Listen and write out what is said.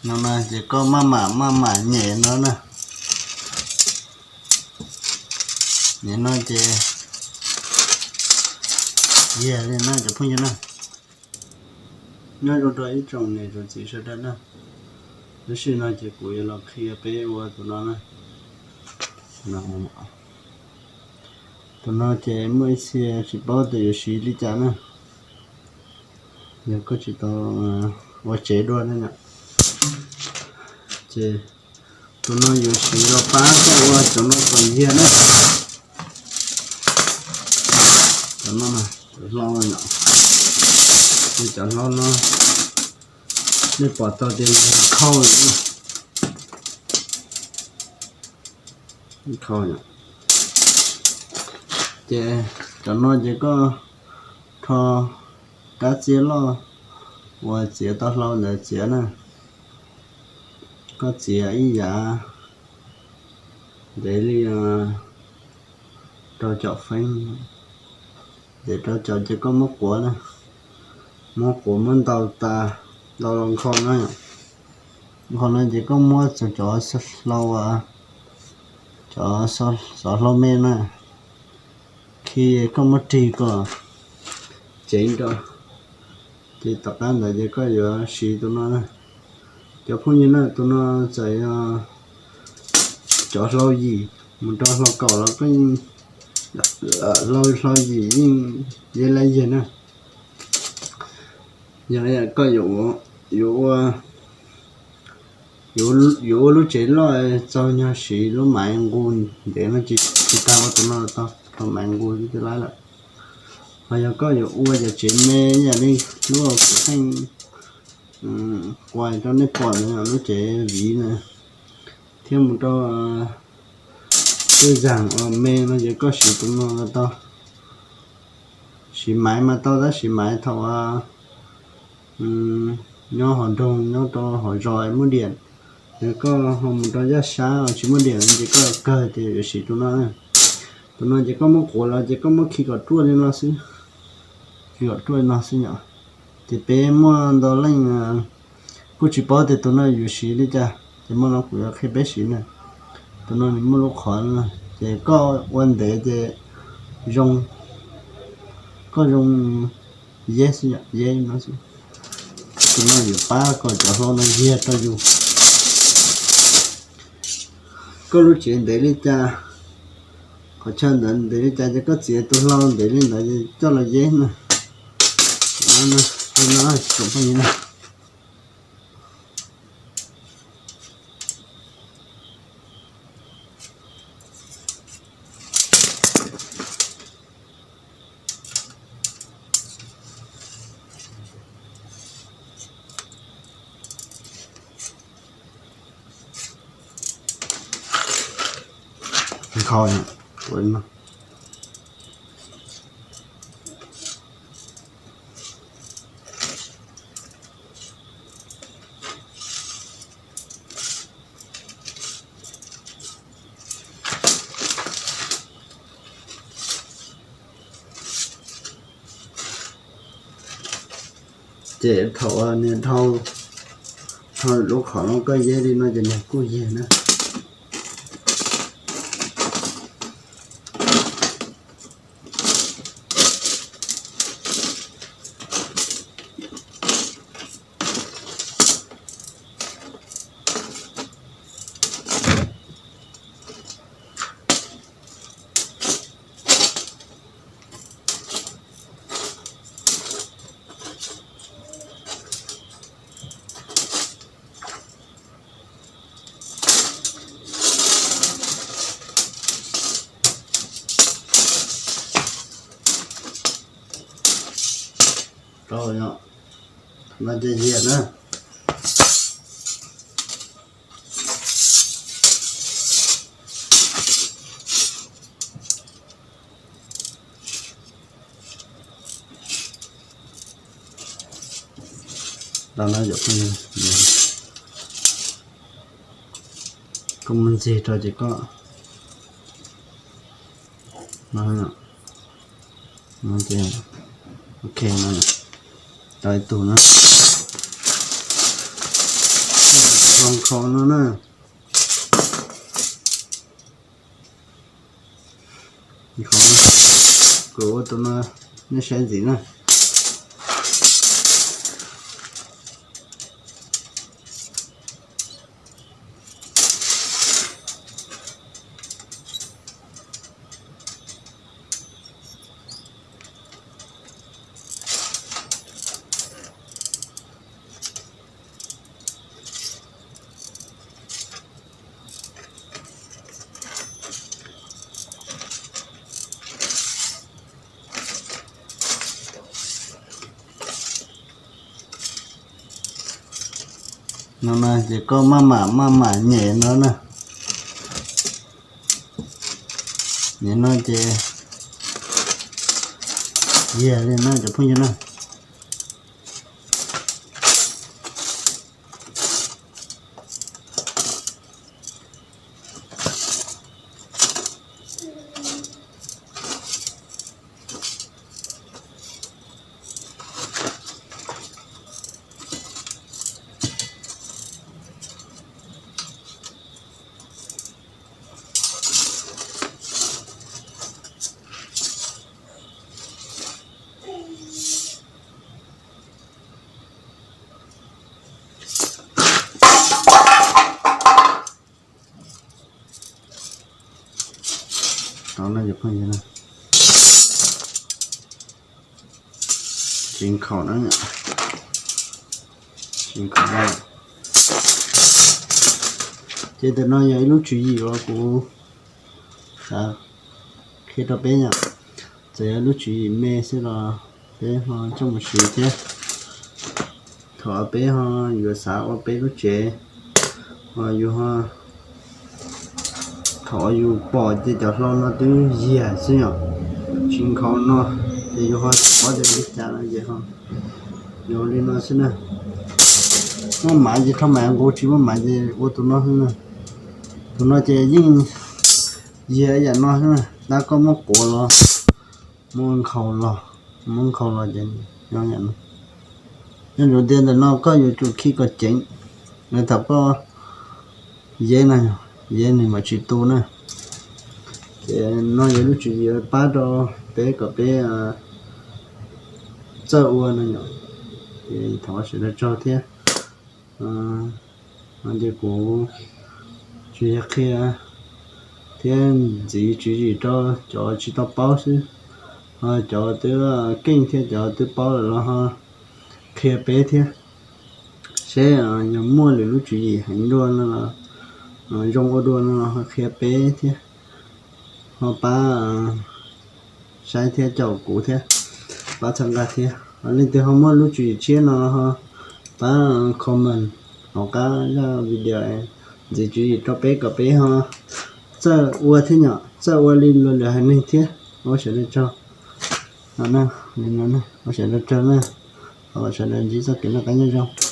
No no ces koj maj mam maj mam nyem no na. Nyem no ces yog li no cov phooj ywg na. Nyob zoo rau ib tsoom niam tsoom txiv sawv daws na. Lub sij no ces kuv yuav los qhia peb ua tus no na. Tus no ces muaj ib txhia tsis paub tias yuav siv li cas na. Yog koj tsis tau ua tsev dua na, ces tus no yuav siv los pab koj ua cov no kom yiag na. Cov no, cov hlau no, cov hlau no nej pom tau tias khau, khau. Ces cov no ces koj rho kab txiab loj uas txiav tau hlau ntawd txiav na. Koj txiav ib yav ntev li rau caum feeb, ntev rau caum ces koj muab quav na, muab quav muab ntaus tas, ntaus los nkhaus na. Nkhaus no ces koj muab txog cov hlau, cov xov hlau me na, khi koj muab rig kom ceev rau, ces tom qab ntawd ces koj yuav siv tus no na. Cov phooj ywg na, tus no txawm yog cov hlau yim mus rau hlau kaum los koj yeej, hlau hlau yim yeej yeej lab yiag na. Yog koj yuav ua, yuav ua lub tsev loj txaus nyog siv lub maiv nqus ntev no tsis tas ua tus no tau, rau maiv nqus twb laib lawm. Ho yog koj yuav ua yam tsev me yam li lub kuv tseem qua rau nej pom ntawd, lub tsev viv na, thiab mus rau tej zag uas me no ces koj siv tus no los tau. Siv maiv mas tau, tab sis maiv thaum nyob hauv nroog nyob rau hauv zos muaj diam, yog koj ho mus rau yaj sab tsis muaj diam ces koj kawg ces yuav siv tus no. Tus no ces koj muab quav los ces koj muab khi kom ruaj li no xwb, khi kom ruaj li no xwb yom. Ces peb muaj ntau leej kuj tsis paub tias tus no yuav siv li cas, ces muaj no kuv yuav qhia peb siv na. Tus no nws muaj lub qhov no, ces koj ua ntev ces zoo, koj zoo yeb xwb, yeb no xwb. Tus no yuav pab kom cov hlau no yiag rau yus. Koj lub tsev ntev li cas, qhov chaw ntawd ntev li cas ces koj txiav tus hlau ntev li ntawd coj los yeb na. Li no, tsoom phooj ywg na. Nkhaus, ces thaum niag dhau, dhau lub qhov no koj yeb li no ces nws kuj yiag na. Rau yom, no ces yiag na. Koj mus ntxig rau ces koj, ok no, tau ib tug na. Hloov nkhaus no na. Kuv ua tus no, nej saib ntxiv na. No na ces koj maj mam maj mam nyem no na. Nyem no ces yog li no cov phooj ywg na. Tsis nkhaus na. Tsis nkhaus na. Ces ntawm no yog ib lub tswv yim uas kuv xav qhia rau peb yom. Txawm yog lub tswv yim me xwb los peb ho coj mus siv thiab. Thaum peb ho yuav xav ua peb lub tsev, ho yus ho, thaum yus pom ces cov hlau no twb yiag xwb yom, tsis nkhaus no, ces yus ho tsis paub tias li cas no ces ho yuav li no xwb na. Muaj mav ces rho mav nqus, tsis muaj mav ces ua tus no xwb na. Tus no ces yeej yiag yam no xwb na, tab koj muab quav los, muab nkhaus los, muab nkhaus los ces nyob yam no. Nyob ntawm tias ntawm no koj yuav tsum khi kom ceev, thaum koj yeb no, yeb nws mam tsis tu na. Ces no yog lub tswv yim pab rau peb kom peb txawj ua no yom. Ces thov sawv daws tsaug thiab. Ces kuv tsuas yog qhia thiab ntxiv tswv yim rau cov tsis tau paub xwb, ho cov twb keej thiab cov twb paub lawm los ho qhia peb thiab, seb yog muaj lwm lub tswv yim heev dua no los, zoo ua dua no los ho qhia peb thiab, ho pab saib thiab caum kuv thiab, pab txhawb nqa thiab. Leej twg ho muaj lub tswv yim tshiab no ho pab comment hauv qab zaj video ntxiv tswv yim rau peb kom peb ho txawj ua thiab yom, txawj ua li luag lwm haiv neeg thiab. Ua sawv daws tsaug, ua sawv daws tsaug na, thov sawv daws ntsib txoj kev noj qab nyob zoo.